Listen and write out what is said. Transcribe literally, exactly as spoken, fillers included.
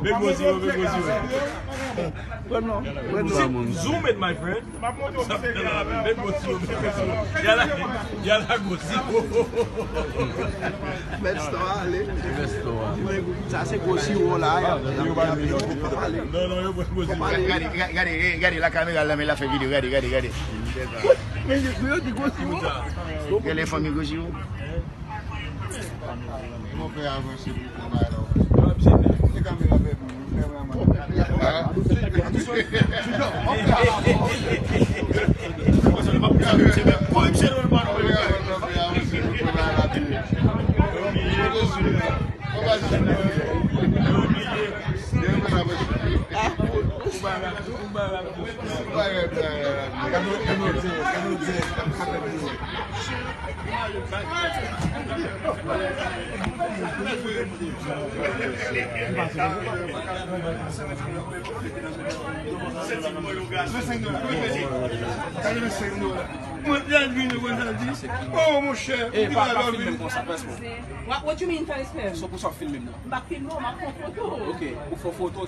Big Boss, yo, Big Boss, yo. Pran non, pran non. Zoom it, my friend. Big Boss, yo, Big Boss, yo. Yala, yala, Boss, yo. Mèt Store ale. Mèt Store. Sa se gwo siwo la. Non, non, yo, Boss, yo. Gade, gade, gade, gade la kamera la, men l ap fè videyo, gade, gade, gade. Men yo di gwo siwo. Gade fanmi gwo siwo. Mon pè avanse pou pran bagay la. Se kamera fè pou nou, kameraman. Oh, monchè, ou di pa love li. What, what you mean fè respè? Son pou sa w filme m nan. M pa filme w, m ap fè foto. Ok, ou fè foto.